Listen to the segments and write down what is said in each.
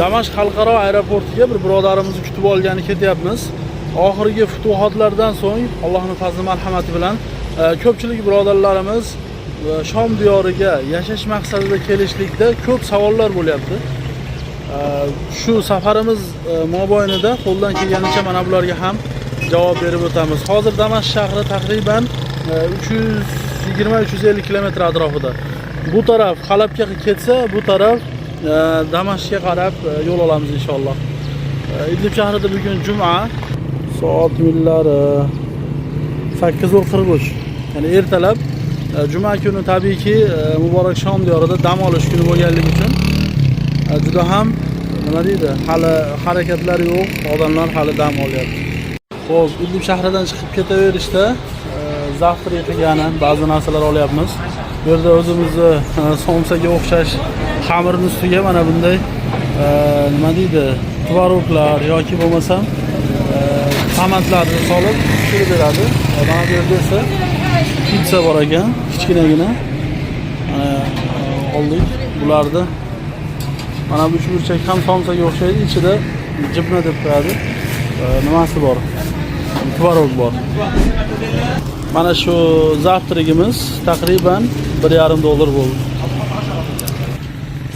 Damashq xalqaro aeroportiga bir birodarimizni kutib olgani ketyapmiz. Oxirgi futuhotlardan so'ng Allohning fazli marhamati bilan ko'pchilik birodarlarimiz Shom diyoriga yashash maqsadida kelishlikda ko'p savollar bo'lyapti. Shu safarimiz mobaynida qo'ldan kelganicha mana bularga ham javob berib o'tamiz. Hozir Damashq shahri taqriban 320-350 kilometr atrofida. Bu taraf Halabga ketsa, bu taraf Damashqga qarab yo'l olamiz inshaalloh. Idlib shahrida bugun juma, soat millari 8:43. Ya'ni ertalab juma kuni tabiiyki muborak Shom diyorida dam olish kuni bo'lganligi uchun juda ham, nima deydi, hali harakatlar yo'q, odamlar hali dam olyapti. Xo'p, Idlib shahridan chiqib ketaverishda завтрак qilgani ba'zi narsalar olyapmiz. Bu yerda o'zimizni somsaga o'xshash xamirni ustiga mana bunday nima deydi, tvoroglar yoki bo'lmasam tomatlarni solib pishirib beradi. Mana bu yerda esa pitsa bor ekan, kichkinagina. Mana oldik bularni. Mana bu uchburchak ham somsaga o'xshaydi, ichida jibna deb qo'yadi. Nimasi bor? Tvorog bor. Mana shu завтрак imiz taqriban 1,5 dollar bo'ldi.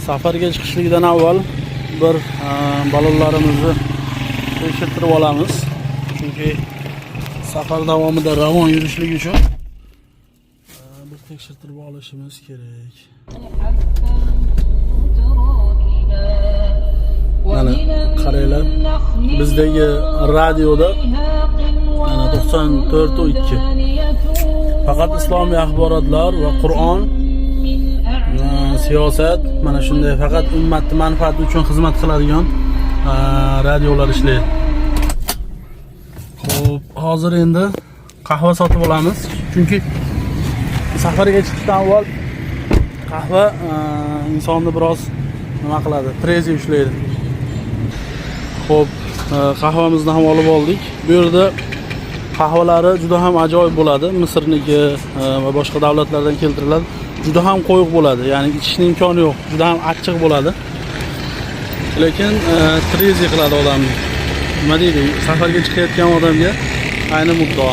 Safarga chiqishlikdan avval bir ballonlarimizni tekshirtirib olamiz. Chunki safar davomida ravon yurishlik uchun bir tekshirtirib olishimiz kerak. Mana qaranglar, bizdagi radioda mana 94,2 faqat islomiy axborotlar va Qur'on, siyosat, mana shunday faqat ummatni manfaati uchun xizmat qiladigan radiolar ishlaydi. Xo'p, hozir endi qahva sotib olamiz, chunki safarga chiqishdan avval qahva insonni biroz nima qiladi, трезвый ushlaydi. Xo'p, qahvamizni ham olib oldik. Bu yerda qahvalari juda ham ajoyib bo'ladi. Misrniki va boshqa davlatlardan keltiriladi. Juda ham qo'yiq bo'ladi. Ya'ni ichishning imkoni yo'q. Juda ham achchiq bo'ladi. Lekin трезвый qiladi odamni. Nima deydi, safarga chiqayotgan odamga ayni muddao.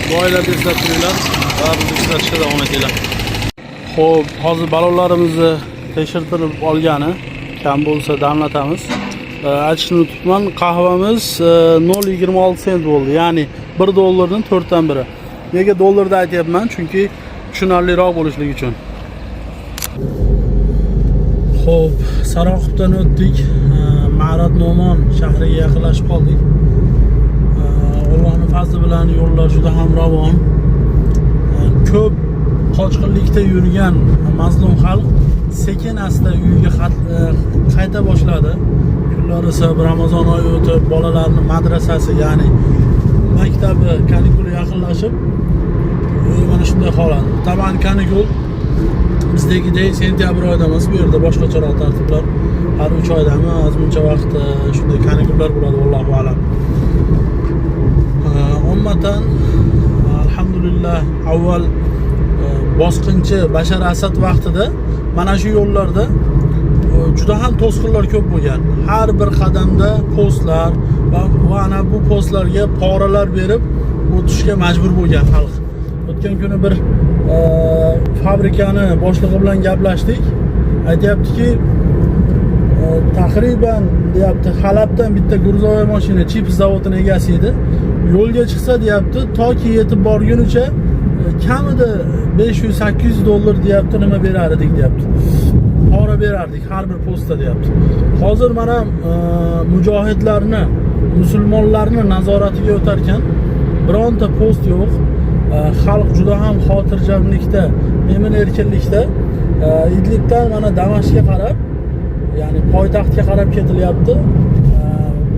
Duolarda eslab turinglar va bizni kuzatishda davom etinglar. Xo'p, hozir ballonlarimizni tekshirtirib olgani kam bo'lsa damlatamiz. Aytishni unutibman, qahvamiz 0,26 sent bo'ldi. Ya'ni 1 dollarning to'rtdan biri. Nega dollarda aytyapman? Chunki tushunarliroq bo'lishligi uchun. Xo'p, Saroqibdan o'tdik. Ma'rat No'mon shahriga yaqinlashib qoldik. Allohning fazli bilan yo'llar juda ham ravon. Ko'p qochqinlikda yurgan mazlum xalq sekin asta uyiga qayta boshladi. Kunlar esa Ramazon oyi o'tib, bolalarni madrasasi, ya'ni maktabi kanikuli yaqinlashib, mana shunday holat. Taban kanikul bizdagidek sentyabr oyida emas, bu yerda boshqacharoq tartiblar. Har 3 oydami, ozmuncha vaqt shunday kanikullar bo'ladi, allohu alam. Ummatan alhamdulillah, avval bosqinchi Bashar Asad vaqtida mana shu yo'llarda juda ham to'sqinlar ko'p bo'lgan. Har bir qadamda postlar va ana bu postlarga poralar berib o'tishga majbur bo'lgan xalq. O'tgan kuni bir fabrikani boshlig'i bilan gaplashdik. Aytyaptiki, taqriban deyapti, Halabdan bitta грузовой mashina, chips zavodini egasi edi. Yo'lga chiqsa deyapti, toki yetib borgunicha kamida 500-800 dollar deyapti, nima berar edik deyapti. Pora berardik har bir postda deyapti. Hozir mana mujohidlarni, musulmonlarni nazoratiga o'tarkan, bironta post yo'q. Xalq juda ham xotirjamlikda, emin erkinlikda Idlibdan mana Damashqga qarab, ya'ni poytaxtga qarab ketilyapti.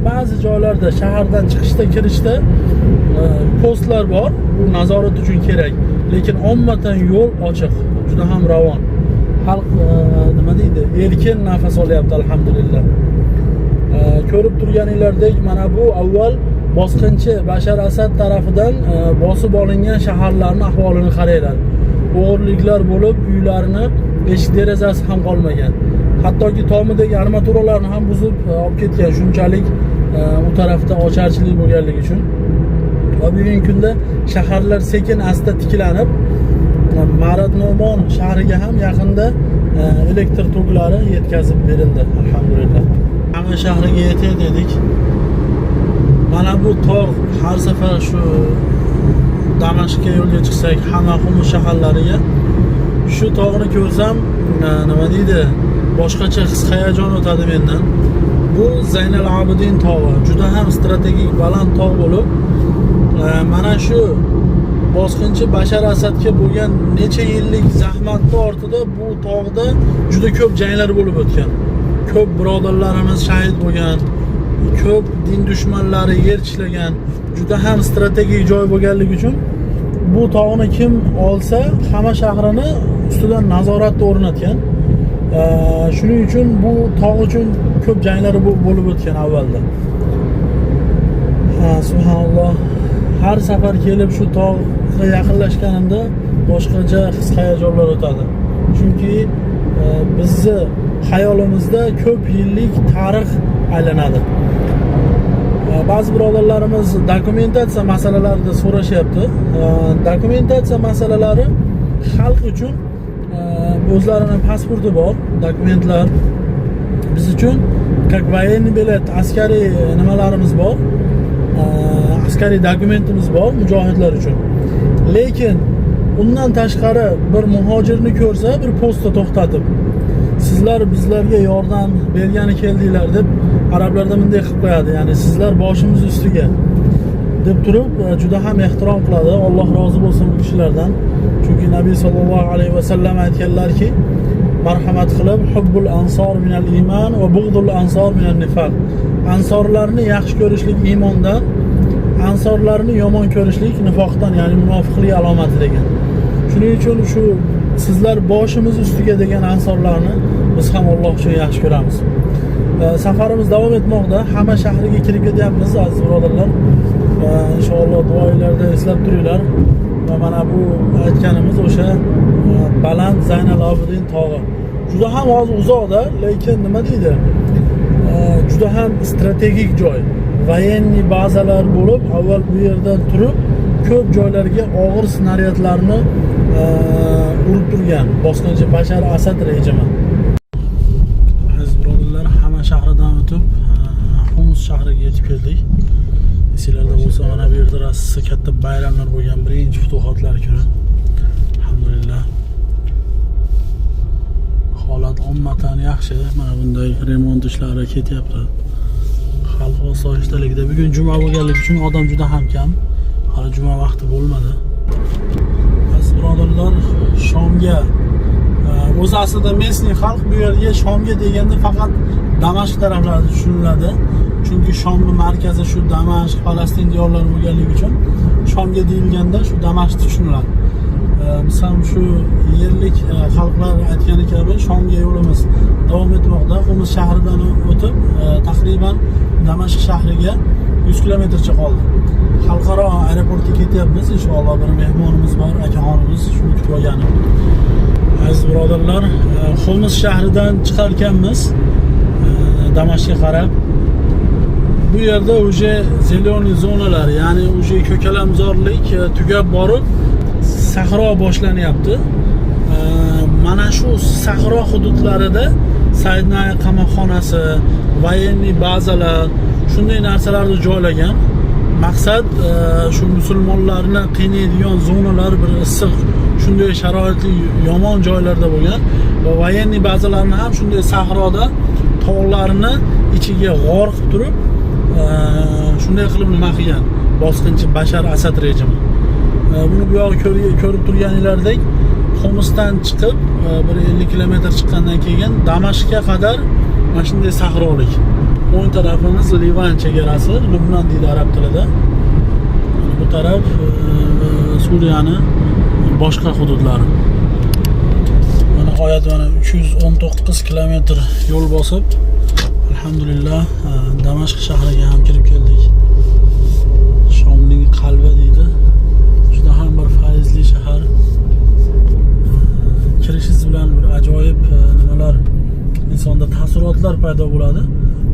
Ba'zi joylarda shahardan chiqishda, kirishda postlar bor. Bu nazorat uchun kerak. Lekin ommatan yo'l ochiq, juda ham ravon. Xalq nima deydi, erkin nafas olyapti alhamdulillah. Ko'rib turganinglardek, mana bu avval bosqinchi Bashar Asad tarafidan bosib olingan shaharlarning ahvolini qaranglar. O'g'irliklar bo'lib, uylarni eshik derazasi ham qolmagan. Hattoki tomidagi armaturalarni ham buzib olib ketgan, shunchalik u tarafda ocharchilik bo'lganligi uchun. Va bugungi kunda shaharlar sekin asta tiklanib, Marat Nomon shahriga ham yaqinda elektr toklari yetkazib berildi, alhamdulillah. Hama shahriga yetay dedik. Mana bu tog', har safar shu Damashqga yo'lga chiqsak, Hama, Humus shaharlariga shu tog'ni ko'rsam, nima deydi, boshqacha his hayajon o'tadi mendan. Bu Zaynal Abidin tog'i juda ham strategik baland tog' bo'lib, mana shu bosqinchi Bashar Asadga bo'lgan necha yillik zahmatni ortida bu tog'da juda ko'p janglar bo'lib o'tgan. Ko'p birodarlarimiz shahid bo'lgan, ko'p din dushmanlari yer tishlagan. Juda ham strategik joy bo'lganligi uchun bu tog'ni kim olsa, Hama shahrini ustidan nazoratni o'rnatgan. Shuning uchun bu tog' uchun ko'p janglar bo'lib o'tgan avvalda. Ha, subhanalloh. Har safar kelib shu tog'ga yaqinlashganimda boshqacha his hayajonlar o'tadi. Chunki bizni xayolimizda ko'p yillik tarix aylanadi. Ba'zi birodarlarimiz dokumentatsiya masalalarida so'rashyapti. Dokumentatsiya masalalari xalq uchun o'zlarini pasporti bor, dokumentlar biz uchun как военный билет, askariy nimalarimiz bor, askariy dokumentimiz bor mujohidlar uchun. Lekin undan tashqari bir muhojirni ko'rsa, bir postda to'xtatib, "Sizlar bizlarga yordam bergani keldinglar", deb arablarda bunday qilib qo'yadi, ya'ni "Sizlar boshimiz ustiga", deb turib juda ham ehtirom qiladi. Alloh rozi bo'lsin bu kishilardan. Chunki Nabiy sollallohu alayhi vasallam aytganlarki, marhamat qilib, "Hubbul ansor minal iymon va bug'dul ansor minan nifaq". Ansorlarni yaxshi ko'rishlik iymondan, ansorlarni yomon ko'rishlik nifoqdan, ya'ni munofiqlik alomati degan. Shuning uchun shu "Sizlar boshimiz ustiga" degan ansorlarni biz ham Alloh uchun yaxshi ko'ramiz. Safarimiz davom etmoqda. Hama shahriga kirib ketyapmiz, aziz birodarlar. Inshaalloh duolarda eslab turinglar. Va mana bu aytganimiz o'sha baland Zaynal Obidin tog'i. Juda ham hozir uzoqda, lekin nima deydi? Juda ham strategik joy. Военный bazalar bo'lib, avval bu yerdan turib ko'p joylarga og'ir snaryadlarni urib turgan bosqinchi Bashar Asad rejimi. Aziz birodarlar, Hama shahridan o'tib, Humus shahriga yetib keldik. Esinglarda bo'lsa, mana bu yerda rosa katta bayramlar bo'lgan, birinchi futuhotlar kuni. Alhamdulillah. Holat ommatan yaxshi. Mana bunday remont ishlari ketyapti. Xalq osoyishtaligida. Bugun juma bo'lganligi uchun odam juda ham kam. Hali juma vaqti bo'lmadi. Aziz birodarlar, Shomga o'zi aslida местный xalq bu yerga Shomga deganda faqat Damashq taraflari tushuniladi. Chunki Shomni markazi shu Damashq, Falastin diyorlari bo'lganligi uchun Shomga deyilganda shu Damashq tushuniladi. Biz ham shu yerlik xalqlar aytgani kabi Shomga yo'limiz davom etmoqda. Humus shahridan o'tib, taqriban Damashq shahriga 100 kilometrcha qoldi. Xalqaro aeroportga ketyapmiz. Inshaalloh bir mehmonimiz bor, akaxonimiz, shuni kutib olganim. Aziz birodarlar, Humus shahridan chiqarkanmiz, Damashqga qarab, bu yerda уже зеленый zonalar, ya'ni уже ko'kalamzorlik tugab borib, sahro boshlanyapti. Mana shu sahro hududlarida Saydnaya qamoqxonasi, военный bazalar, shunday narsalarni joylagan. Maqsad shu musulmonlarni qiynaydigan zonalar bir issiq, shunday sharoitli yomon joylarda bo'lgan va военный bazalarni ham shunday sahroda, tog'larni ichiga g'or qilib turib, shunday qilib nima qilgan bosqinchi Bashar Asad rejimi. Buni bu yog'i ko'rib turganinglardek, Xumusdan chiqib bir 50 kilometr chiqqandan keyin Damashqga qadar mana shunday sahrolik. O'ng tarafimiz Livan chegarasi, Lubnan deydi arab tilida. Bu taraf Suriyani boshqa hududlari. Mana nihoyat mana 319 kilometr yo'l bosib, alhamdulillah, Damashq shahriga ham kirib keldik. Shomning qalbi deydi. Juda ham bir fayzli shahar. Kirishingiz bilan bir ajoyib nimalar Insonda taassurotlar paydo bo'ladi.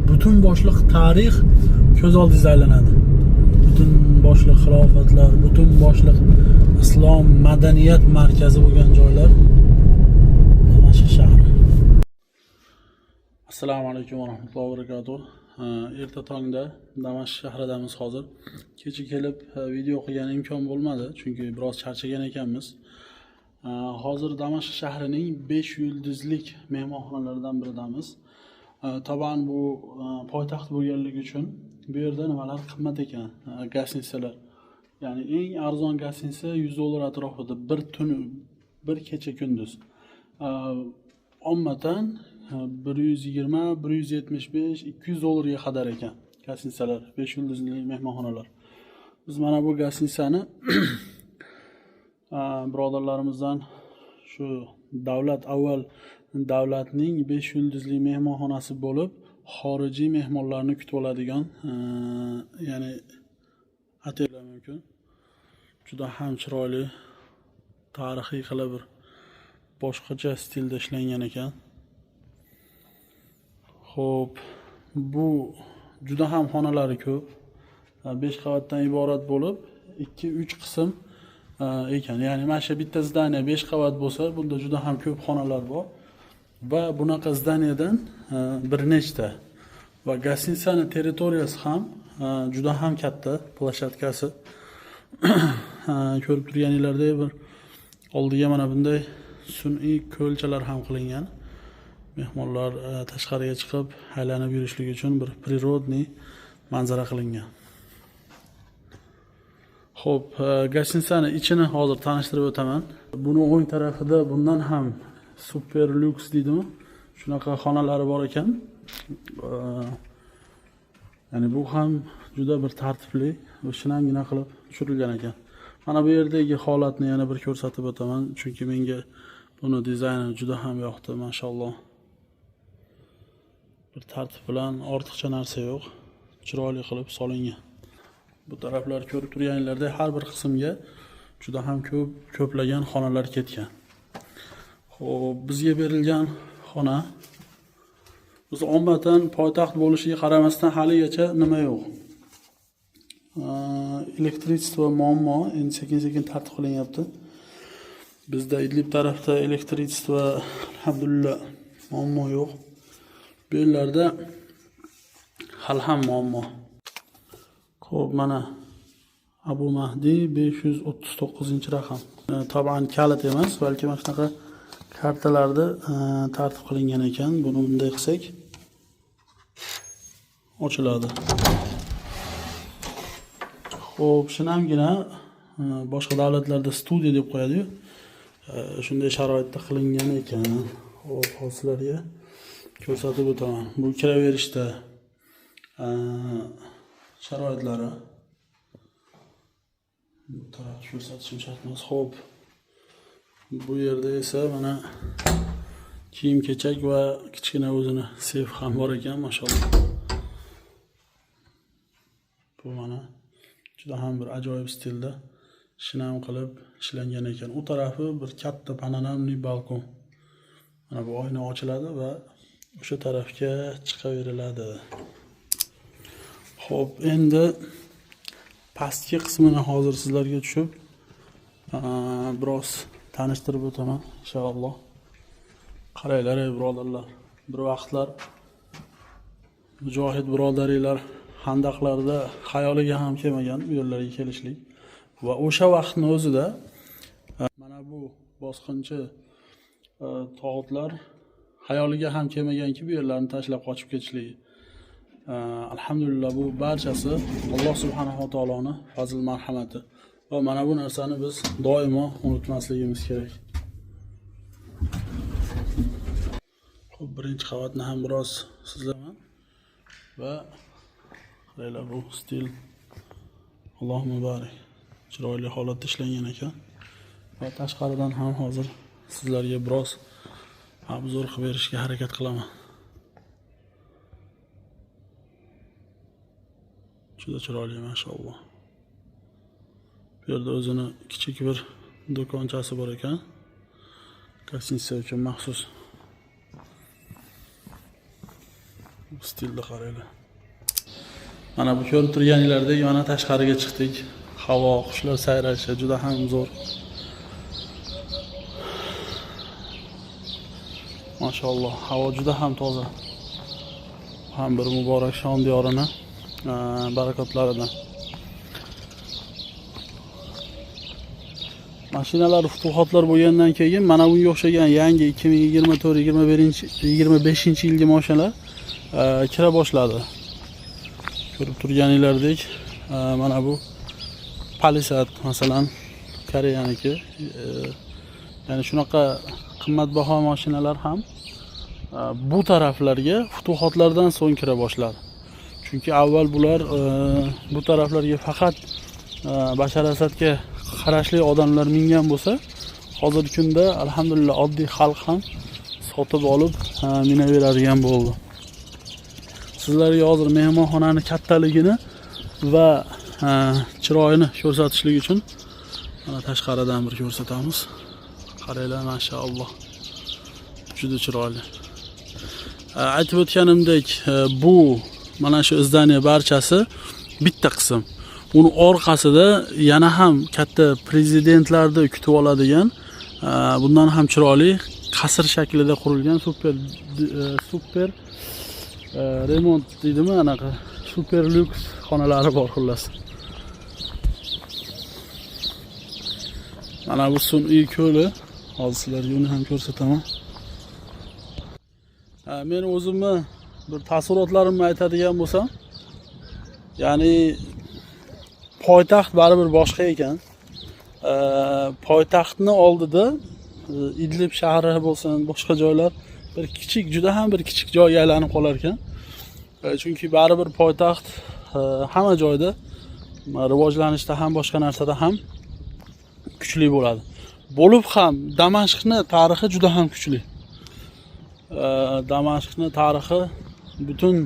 Butun boshliq tarix ko'z oldingizda aylanadi. Butun boshliq xilofatlar, butun boshliq islom madaniyat markazi bo'lgan joylar Damashq shahri. Assalomu alaykum va rahmatullohi va barakatuh. Erta tongda Damashq shahridamiz hozir. Kecha kelib video qilgan imkon bo'lmadi, chunki biroz charchagan ekanmiz. Hozir Damashq shahrining 5 yulduzlik mehmonxonalaridan biridamiz. Taban bu poytaxt bo'lganligi uchun bu yerda nimalar qimmat ekan, гостиница lar. Ya'ni eng arzon гостиница $100 atrofida bir tun, bir kecha kunduz. Ommatan 120, 175, 200 dollarga qadar ekan гостиница lar, 5 yulduzli mehmonxonalar. Biz mana bu гостиница ni birodarlarimizdan shu davlat avval davlatning 5 yulduzli mehmonxonasi bo'lib, xorijiy mehmonlarni kutib oladigan, ya'ni ataylar mumkin. Juda ham chiroyli, tarixiy qilib bir boshqacha stilda ishlangan ekan. Xo'p, bu juda ham xonalari ko'p. 5 qavatdan iborat bo'lib, 2-3 qism ekan. Ya'ni mana shu bitta здание 5 qavat bo'lsa, bunda juda ham ko'p xonalar bor. Va bunaqa здания dan bir nechta. Va гостиница ning territoriyasi ham juda ham katta, площадка si. Ko'rib turganinglardek bir oldiga mana bunday sun'iy ko'lchalar ham qilingan. Mehmonlar tashqariga chiqib aylanib yurishligi uchun bir природный manzara qilingan. Xo'p, гостиница ni ichini hozir tanishtirib o'taman. Buni o'ng tarafida bundan ham super lyuks deydimi? Shunaqa xonalari bor ekan. Ya'ni bu ham juda bir tartibli va shinamgina qilib tushirilgan ekan. Mana bu yerdagi holatni yana bir ko'rsatib o'taman, chunki menga buni dizayni juda ham yoqdi, mashalloh. Bir tartib bilan ortiqcha narsa yo'q, chiroyli qilib solingan. Bu taraflar ko'rib turganinglardek har bir qismga juda ham ko'p ko'plagan xonalar ketgan. Xo'p, bizga berilgan xona biz ommadan poytaxt bo'lishiga qaramasdan haligacha nima yo'q. Электричество muammo, endi sekin-sekin tartib qilinyapti. Bizda Idlib tarafda электричество alhamdulillah muammo yo'q. Bu yerlarda hali ham muammo. Xo'p, mana Abu Mahdi 539-raqam. Taban kalit emas, balki mana shunaqa kartalarda tartib qilingan ekan. Buni bunday qilsak ochiladi. Xo'p, shinamgina boshqa davlatlarda studiya deb qo'yadi-yu. Shunday sharoitda qilingan ekan. Xo'p, hozir sizlarga ko'rsatib o'taman. Bu kiraverishda sharoitlari. Bu tarafni ko'rsatishim shart emas. Xo'p. Bu yerda esa mana kiyim-kechak va kichkina o'zini seyf ham bor ekan, mashalloh. Bu mana juda ham bir ajoyib stilda shinam qilib ishlangan ekan. U tarafi bir katta панорамный balkon. Mana bu oyna ochiladi va o'sha tarafga chiqaveriladi. Xo'p, endi pastki qismini hozir sizlarga tushib biroz tanishtirib o'taman inshaalloh. Qaranglar, ey birodarlar, bir vaqtlar mujohid birodaringlar handaqlarda xayoliga ham kelmagan bu yerlarga kelishlik va o'sha vaqtni o'zida mana bu bosqinchi tog'utlar xayoliga ham kelmaganki bu yerlarni tashlab qochib ketishligi. Alhamdulillah, bu barchasi Alloh subhanahu va taoloni fazl marhamati va mana bu narsani biz doimo unutmasligimiz kerak. Xo'p, birinchi qavatni ham biroz sizlarman va qaranglar, bu stil, Alloh muborak, chiroyli holatda ishlangan ekan va tashqaridan ham hozir sizlarga biroz обзор qilib berishga harakat qilaman. Juda chiroyli, mashalloh. Bu yerda o'zini kichik bir do'konchasi bor ekan. Гостиница uchun maxsus. Stilda qaranglar. Mana bu ko'rib turganinglardek, mana tashqariga chiqdik. Havo, qushlar sayrashi juda ham zo'r. Mashalloh, havo juda ham toza. Ham bir muborak Shom diyorini barakotlaridan. Mashinalar futuhotlar bo'lgandan keyin mana bunga o'xshagan yangi 2024, 21, 25 yilgi mashinalar kira boshladi. Ko'rib turganinglardek, mana bu Palisade masalan Koreyaniki. Ya'ni shunaqa qimmatbaho mashinalar ham bu taraflarga futuhotlardan so'ng kira boshladi. Chunki avval bular bu taraflarga faqat Bashar Asadga qarashli odamlar mingan bo'lsa, hozirgi kunda alhamdulillah oddiy xalq ham sotib olib minaveradigan bo'ldi. Sizlarga hozir mehmonxonani kattaligini va chiroyini ko'rsatishlik uchun mana tashqaridan bir ko'rsatamiz. Qaranglar, mashalloh. Juda chiroyli. Aytib o'tganimdek, bu mana shu izdaniya barchasi bitta qism. Uni orqasida yana ham katta prezidentlarni kutib oladigan, bundan ham chiroyli qasr shaklida qurilgan super remont deydimi, anaqa super lyuks xonalari bor xullas. Mana bu sun'iy ko'li. Hozir sizlarga uni ham ko'rsataman. Men o'zimni bir taassurotlarimni aytadigan bo'lsam, ya'ni poytaxt baribir boshqa ekan. Poytaxtni oldida Idlib shahri bo'lsin, boshqa joylar bir kichik, juda ham bir kichik joyga aylanib qolar ekan. Chunki baribir poytaxt hamma joyda rivojlanishda ham, boshqa narsada ham kuchli bo'ladi. Bo'lib ham Damashqni tarixi juda ham kuchli. Damashqni tarixi butun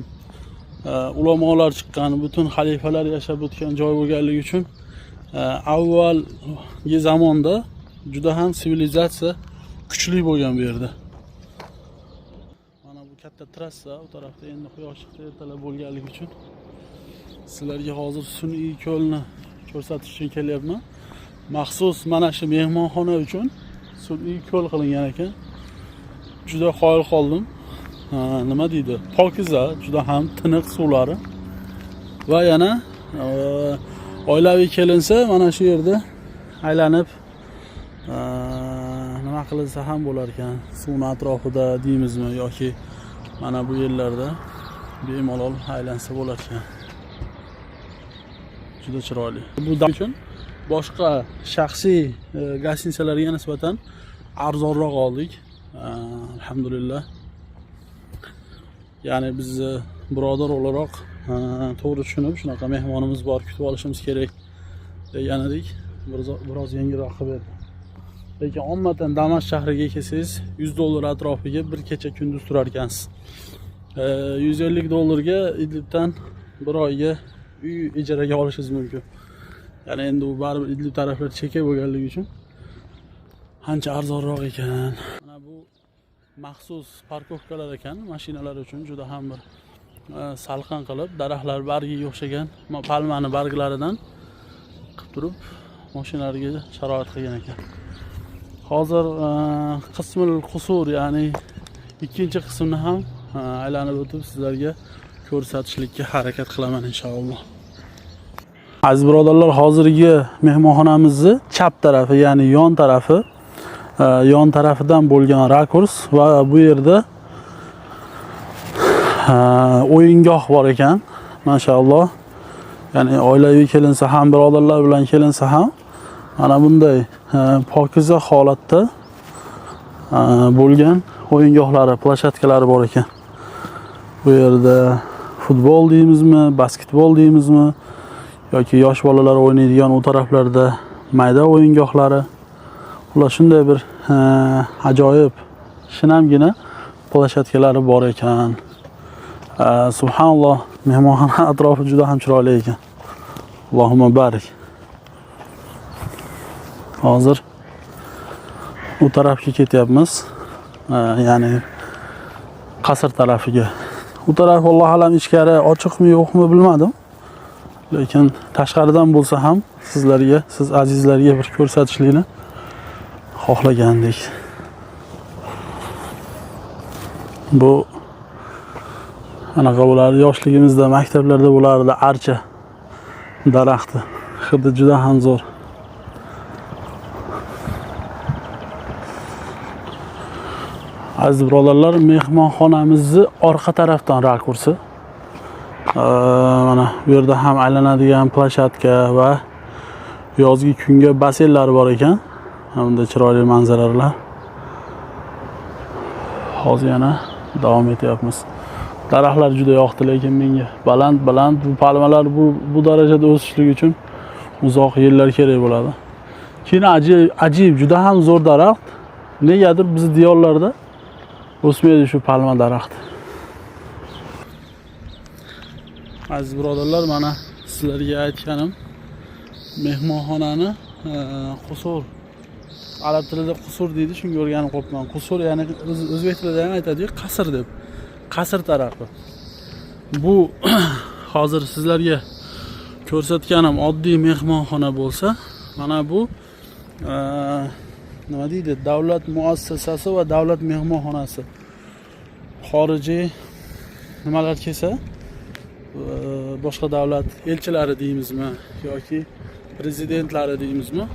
ulamolar chiqqan, butun xalifalar yashab o'tgan joy bo'lganligi uchun avvalgi zamonda juda ham sivilizatsiya kuchli bo'lgan bu yerda. Mana bu katta trassa, u tarafda endi quyosh chiqdi, ertalab bo'lganligi uchun sizlarga hozir sun'iy ko'lni ko'rsatish uchun kelyapman. Maxsus mana shu mehmonxona uchun sun'iy ko'l qilingan ekan. Juda qoyil qoldim. Nima deydi? Pokiza, juda ham tiniq suvlari. Va yana oilaviy kelinsa mana shu yerda aylanib nima qilinsa ham bo'lar ekan. Suvni atrofida deymizmi yoki mana bu yerlarda bemalol aylansa bo'lar ekan. Juda chiroyli. Bu uchun boshqa shaxsiy gostinitsalarga nisbatan arzonroq oldik. Alhamdulillah. Ya'ni bizni birodar o'laroq to'g'ri tushunib, shunaqa mehmonimiz bor, kutib olishimiz kerak degan edik. Biroz yengilroq qilib berdi. Lekin ommatan Damashq shahriga kelsangiz $100 atrofiga bir kecha kunduz turar ekansiz. $150 Idlibdan bir oyga uy ijaraga olishingiz mumkin. Ya'ni endi u baribir Idlib taraflar cheka bo'lganligi uchun ancha arzonroq ekan. Mana bu maxsus parkovkalar ekan, mashinalar uchun juda ham bir salqin qilib, daraxtlar bargiga o'xshagan palmani barglaridan qilib turib mashinalarga sharoit qilgan ekan. Hozir qismul qusur, ya'ni ikkinchi qismni ham aylanib o'tib sizlarga ko'rsatishlikka harakat qilaman inshaalloh. Aziz birodarlar, hozirgi mehmonxonamizni chap tarafi, ya'ni yon tarafi, yon tarafidan bo'lgan rakurs va bu yerda o'yingoh bor ekan. Mashalloh. Ya'ni oilaviy kelinsa ham, birodarlar bilan kelinsa ham mana bunday pokiza holatda bo'lgan o'yingohlari, plashadkalari bor ekan. Bu yerda futbol deymizmi, basketbol deymizmi yoki yosh bolalar o'ynaydigan u taraflarda mayda o'yingohlari. Ular shunday bir ajoyib shinamgina plashadkalari bor ekan. Subhanalloh, mehmonxona atrofi juda ham chiroyli ekan. Allohumma barik. Hozir u tarafga ketyapmiz. Ya'ni qasr tarafiga. U taraf alloh alam ichkari ochiqmi yo'qmi bilmadim. Lekin tashqaridan bo'lsa ham sizlarga, siz azizlarga bir ko'rsatishlikni xohlagandik. Bu anaqa bo'lardi, yoshligimizda maktablarda bo'lardi archa daraxti. Hidi juda ham zo'r. Aziz birodarlar, mehmonxonamizni orqa tarafdan rakursi. Mana bu yerda ham aylanadigan площадка va yozgi kunga basseynlar bor ekan. Mana bunday chiroyli manzaralar. Hozir yana davom etyapmiz. Daraxtlar juda yoqdi, lekin menga baland baland bu palmalar bu darajada o'sishligi uchun uzoq yillar kerak bo'ladi. Keyin ajib, ajib juda ham zo'r daraxt. Negadir bizni diyorlarda o'smaydi shu palma daraxti. Aziz birodarlar, mana sizlarga aytganim mehmonxonani qusur, arab tilida qusur deydi, shunga o'rganib qolibman. Qusur ya'ni o'zbek tilida ham aytadi-yu, qasr deb. Qasr tarafi. Bu hozir sizlarga ko'rsatganim oddiy mehmonxona bo'lsa, mana bu nima deydi, davlat muassasasi va davlat mehmonxonasi. Xorijiy nimalar kelsa, boshqa davlat elchilari deymizmi yoki prezidentlari deymizmi,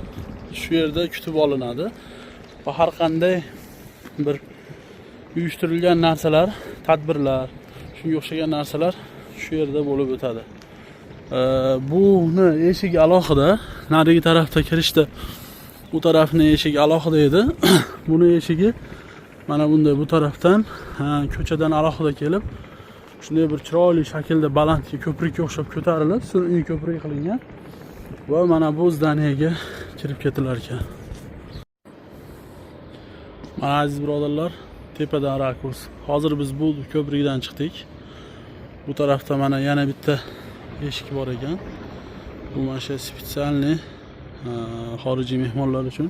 shu yerda kutib olinadi va har qanday bir uyushtirilgan narsalar, tadbirlar, shunga o'xshagan narsalar shu yerda bo'lib o'tadi. Buni eshigi alohida, narigi tarafda kirishda u tarafni eshigi alohida edi. Buni eshigi mana bunday bu tarafdan, ko'chadan alohida kelib, shunday bir chiroyli shaklda balandga ko'prikka o'xshab ko'tarilib, sun'iy ko'prik qilingan va mana bu здание ga kirib ketilar ekan. Mana aziz birodarlar, tepadan rakurs. Hozir biz bu ko'prikdan chiqdik. Bu tarafda mana yana bitta eshik bor ekan. Bu mana shu специальный xorijiy mehmonlar uchun.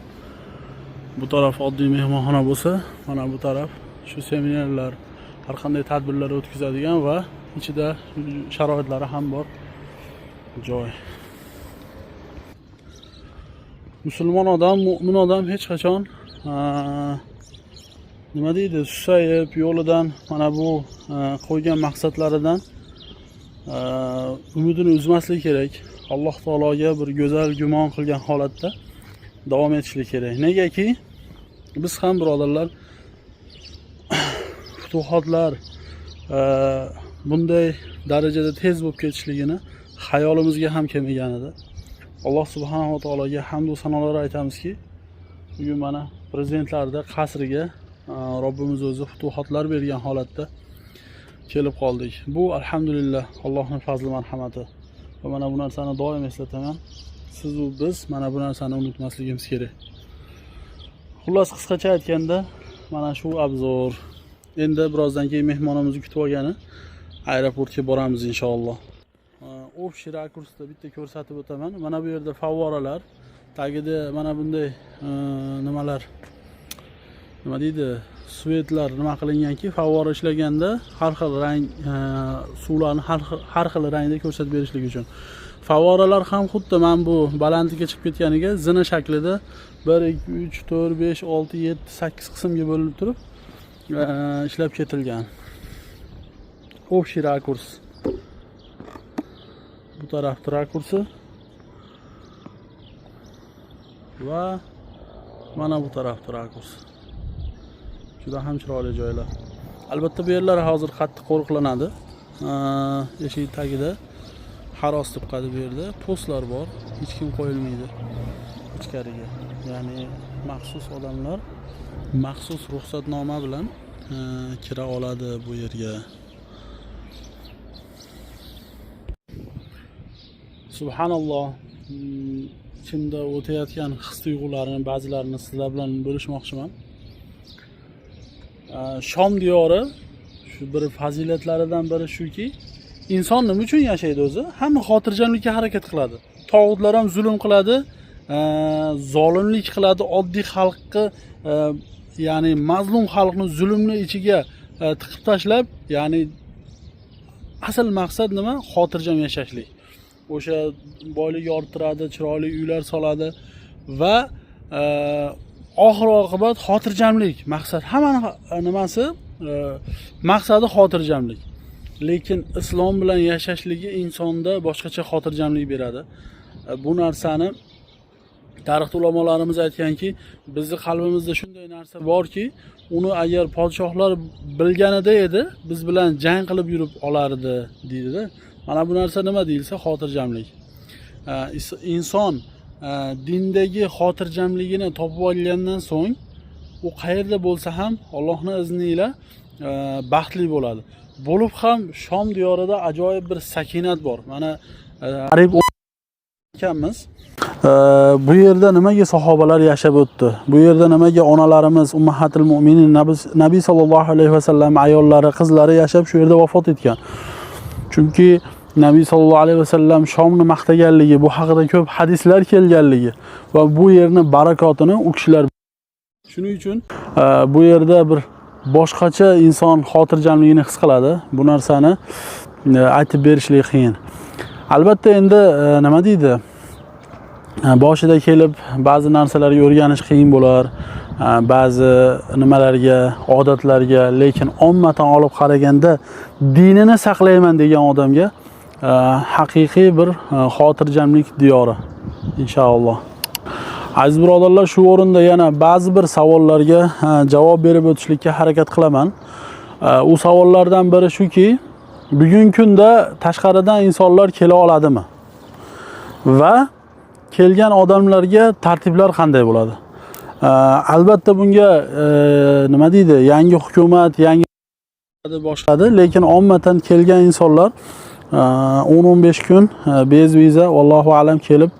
Bu taraf oddiy mehmonxona bo'lsa, mana bu taraf shu seminarlar, har qanday tadbirlar o'tkazadigan va ichida sharoitlari ham bor joy. Musulmon odam, mo'min odam hech qachon nima deydi, susayib yo'lidan, mana bu qo'ygan maqsadlaridan umidini uzmaslik kerak. Alloh taologa bir go'zal gumon qilgan holatda davom etishlik kerak. Negaki biz ham birodarlar futuhotlar bunday darajada tez bo'lib ketishligini xayolimizga ham kelmagan edi. Alloh subhanahu va taologa hamd va sanolar aytamizki, bugun mana prezidentlarda qasriga Robbimiz o'zi futuhotlar bergan holatda kelib qoldik. Bu alhamdulillah Allohning fazli marhamati. Va mana bu narsani doim eslataman. Siz u biz mana bu narsani unutmasligimiz kerak. Xullas, qisqacha aytganda mana shu обзор. Endi birozdan keyin mehmonimizni kutib olgani aeroportga boramiz inshaalloh. Общий rakursda bitta ko'rsatib o'taman. Mana bu yerda favvoralar, tagida mana bunday nimalar, nima deydi, свет lar nima qilinganki, favvora ishlaganda har xil rang suvlarni har xil rangda ko'rsatib berishlik uchun. Favvoralar ham xuddi mana bu balandlikka chiqib ketganiga zina shaklida 1 2 3 4 5 6 7 8 qismga bo'linib turib ishlab ketilgan. Общий rakurs. Bu tarafda rakursi va mana bu tarafda rakurs. Juda ham chiroyli joylar. Albatta bu yerlar hozir qattiq qo'riqlanadi. Eshik tagida xaros deb qadi bu yerda postlar bor. Hech kim qo'yilmaydi ichkariga. Ya'ni maxsus odamlar maxsus ruxsatnoma bilan kira oladi bu yerga. Subhanalloh, ichimda o'tayotgan his tuyg'ularni ba'zilarini sizlar bilan bo'lishmoqchiman. Shom diyori shu bir fazilatlaridan biri shuki, inson nima uchun yashaydi o'zi? Hamma xotirjamlikka harakat qiladi. Tog'utlar ham zulm qiladi, zolimlik qiladi, oddiy xalqni, ya'ni mazlum xalqni zulmni ichiga tiqib tashlab, ya'ni Asl maqsad nima? Xotirjam yashashlik. O'sha boylik orttiradi, chiroyli uylar soladi va oxir oqibat xotirjamlik maqsad. Hammani nimasi, maqsadi xotirjamlik. Lekin islom bilan yashashligi insonda boshqacha xotirjamlik beradi. Bu narsani tarixda ulamolarimiz aytganki, bizni qalbimizda shunday narsa borki, uni agar podshohlar bilganida edi, biz bilan jang qilib yurib olardi deydida. Mana bu narsa nima deyilsa, xotirjamlik. Inson dindagi xotirjamligini topib olgandan so'ng u qayerda bo'lsa ham Allohning izni ila baxtli bo'ladi. Bo'lib ham Shom diyorida ajoyib bir sakinat bor. Mana qariyb ekanmiz. Bu yerda nimaga sahobalar yashab o'tdi? Bu yerda nimaga onalarimiz, ummahatil mu'minin, Nabiy sallallohu alayhi vasallam ayollari, qizlari yashab shu yerda vafot etgan? Chunki Nabiy sallallohu alayhi vasallam Shomni maqtaganligi, bu haqida ko'p hadislar kelganligi va bu yerni barakotini u kishilar. Shuning uchun bu yerda bir boshqacha inson xotirjamligini his qiladi. Bu narsani aytib berishlik qiyin. Albatta endi nima deydi? Boshida kelib ba'zi narsalarga o'rganish qiyin bo'lar, ba'zi nimalarga, odatlarga, lekin ommatan olib qaraganda dinini saqlayman degan odamga haqiqiy bir xotirjamlik diyori inshaalloh. Aziz birodarlar, shu o'rinda yana ba'zi bir savollarga javob berib o'tishlikka harakat qilaman. U savollardan biri shuki, bugungi kunda tashqaridan insonlar kela oladimi? Va kelgan odamlarga tartiblar qanday bo'ladi? Albatta bunga nima deydi, yangi hukumat, yangi boshladi, lekin ommatan kelgan insonlar 10-15 kun bez viza, vallohu alam, kelib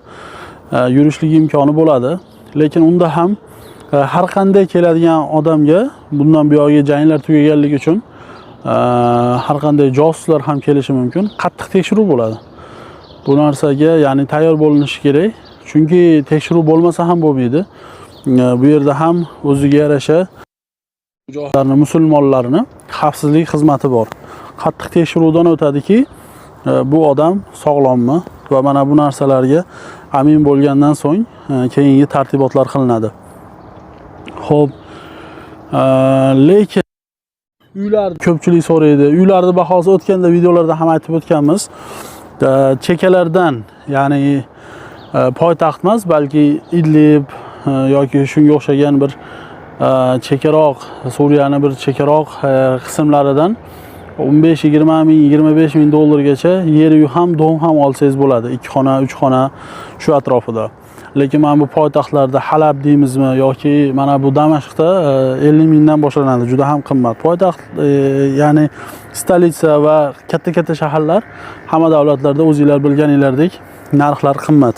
yurishlik imkoni bo'ladi. Lekin unda ham har qanday keladigan odamga bundan buyog'iga janglar tugaganligi uchun har qanday josuslar ham kelishi mumkin. Qattiq tekshiruv bo'ladi. Bu narsaga, ya'ni, tayyor bo'linishi kerak. Chunki tekshiruv bo'lmasa ham bo'lmaydi. Bu yerda ham o'ziga yarasha mujohidlarni, musulmonlarni xavfsizlik xizmati bor. Qattiq tekshiruvdan o'tadiki, bu odam sog'lommi va mana bu narsalarga amin bo'lgandan so'ng keyingi tartibotlar qilinadi. Xo'p, lekin uylar ko'pchilik so'raydi. Uylarni bahosi o'tganda videolarda ham aytib o'tganmiz. Chekalardan, ya'ni poytaxt emas, balki Idlib yoki shunga o'xshagan bir chekkaroq, Suriyani bir chekkaroq qismlaridan 15-20 ming, 25 ming dollargacha yer uy ham, dom ham olsangiz bo'ladi. 2 xona, 3 xona shu atrofida. Lekin mana bu poytaxtlarda, Halab deymizmi yoki mana bu Damashqda 50 mingdan boshlanadi. Juda ham qimmat. Poytaxt, ya'ni столица va katta-katta shaharlar, hamma davlatlarda o'zinglar bilganinglardek narxlar qimmat.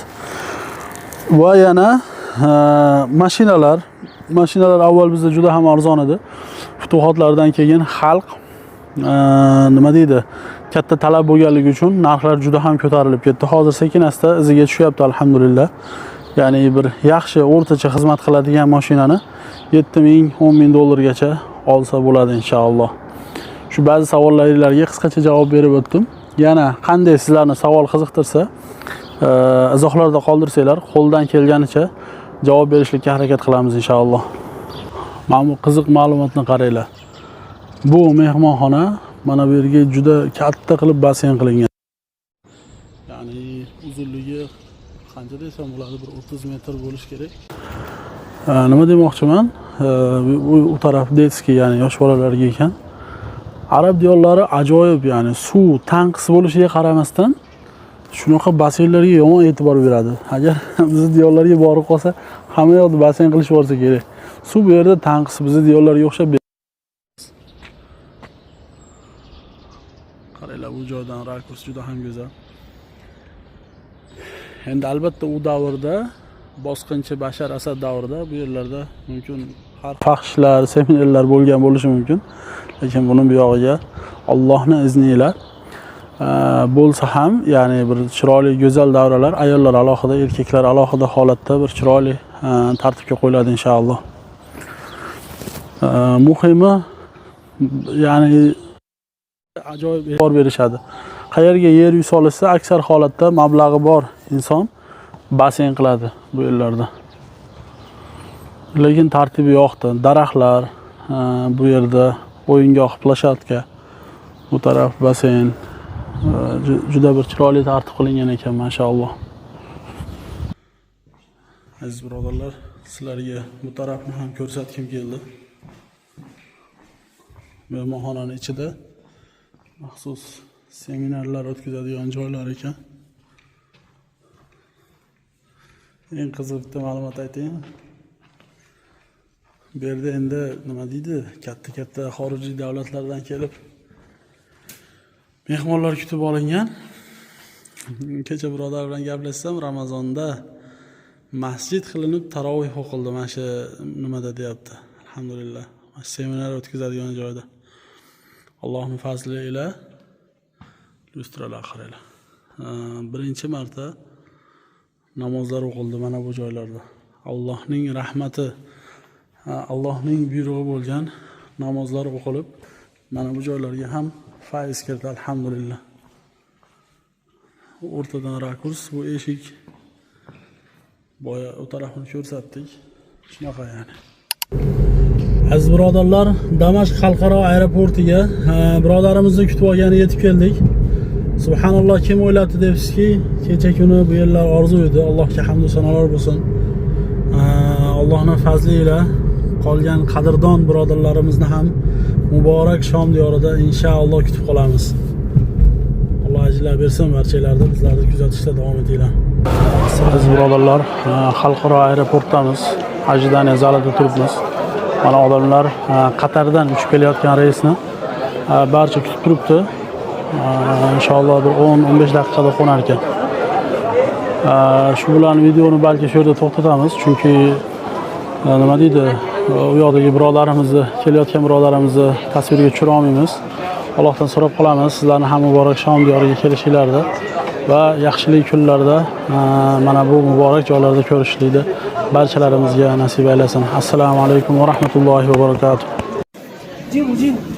Va yana mashinalar avval bizda juda ham arzon edi. Futuhotlardan keyin xalq nima deydi, katta talab bo'lganligi uchun narxlar juda ham ko'tarilib ketdi. Hozir sekin asta iziga tushyapti, alhamdulillah. Ya'ni bir yaxshi o'rtacha xizmat qiladigan mashinani 7 ming, 10 ming dollargacha olsa bo'ladi inshaalloh. Shu ba'zi savollaringlarga qisqacha javob berib o'tdim. Yana qanday sizlarni savol qiziqtirsa, izohlarda qoldirsanglar, qo'ldan kelganicha javob berishlikka harakat qilamiz inshaalloh. Mana bu qiziq ma'lumotni qaranglar. Bu mehmonxona, mana bu yerga juda katta qilib basseyn qilingan. Ya'ni uzunligi qancha desam bo'ladi, bir 30 metr bo'lishi kerak. Nima demoqchiman? U taraf детский, ya'ni yosh bolalarga ekan. Arab diyorlari ajoyib, ya'ni suv tanqis bo'lishiga qaramasdan shunaqa basseynlarga yomon e'tibor beradi. Agar bizni diyorlarga borib qolsa, hamma yoqda basseyn qilishib yuborsa kerak. Suv bu yerda tanqis, bizni diyorlarga o'xshab. Qaranglar, bu joydan rakurs juda ham go'zal. Endi albatta u davrda, bosqinchi Bashar Asad davrida bu yerlarda mumkin har fahshlar, seminarlar bo'lgan bo'lishi mumkin. Lekin buni buyog'iga Allohning izni ila bo'lsa ham, ya'ni bir chiroyli go'zal davralar, ayollar alohida, erkaklar alohida holatda bir chiroyli tartibga qo'yiladi inshaalloh. Muhimi, ya'ni Ajoyib e'tibor berishadi. Qayerga yer uy solishsa, aksar holatda mablag'i bor inson basseyn qiladi bu yerlarda. Lekin tartibi yoqdi. Daraxtlar, bu yerda o'yingoh, площадка, bu taraf basseyn. Juda bir chiroyli tartib qilingan ekan, mashalloh. Aziz birodarlar, sizlarga bu tarafni ham ko'rsatgim keldi. Mehmonxonani ichida maxsus seminarlar o'tkazadigan joylar ekan. Eng qiziq bitta ma'lumot aytayin. Bu yerda endi nima deydi, katta-katta xorijiy davlatlardan kelib mehmonlar kutib olingan. Kecha birodar bilan gaplashsam, Ramazonda masjid qilinib taroveh o'qildi mana shu nimada deyapti. Alhamdulillah. Mana shu seminar o'tkazadigan joyda. Allohning fazli ila lyustralar qaranglar. Birinchi marta namozlar o'qildi mana bu joylarda. Allohning rahmati, Allohning buyrug'i bo'lgan namozlar o'qilib, mana bu joylarga ham fayz kirdi, alhamdulillah. O'rtadan rakurs, bu eshik. Boya u tarafini ko'rsatdik. Shunaqa ya'ni. Aziz birodarlar, Damashq xalqaro aeroportiga birodarimizni kutib olgani yetib keldik. Subhanalloh, kim o'ylabdi debsizki, kecha kuni bu yerlar orzu edi. Allohga hamd va sanolar bo'lsin. Allohning fazli ila qolgan qadrdon birodarlarimizni ham muborak Shom diyorida inshaalloh kutib qolamiz. Alloh ajrlar bersin barchalarni, bizlarni kuzatishda davom etinglar. Aziz birodarlar, xalqaro aeroportdamiz. Ожидание zalida turibmiz. Mana odamlar Qatardan uchib kelayotgan reysni barcha kutib turibdi. Inshaalloh bir 10-15 daqiqada qo'nar ekan. Shu bilan videoni balki shu yerda to'xtatamiz, chunki nima deydi, u yoqdagi birodarimizni, kelayotgan birodarimizni tasvirga tushira olmaymiz. Allohdan so'rab qolamiz, sizlarni ham muborak Shom diyoriga kelishinglarni va yaxshilik kunlarda mana bu muborak joylarda ko'rishlikni barchalarimizga nasib aylasin. Assalomu alaykum va rahmatullohi va barakatuh. جيبوا جيبوا.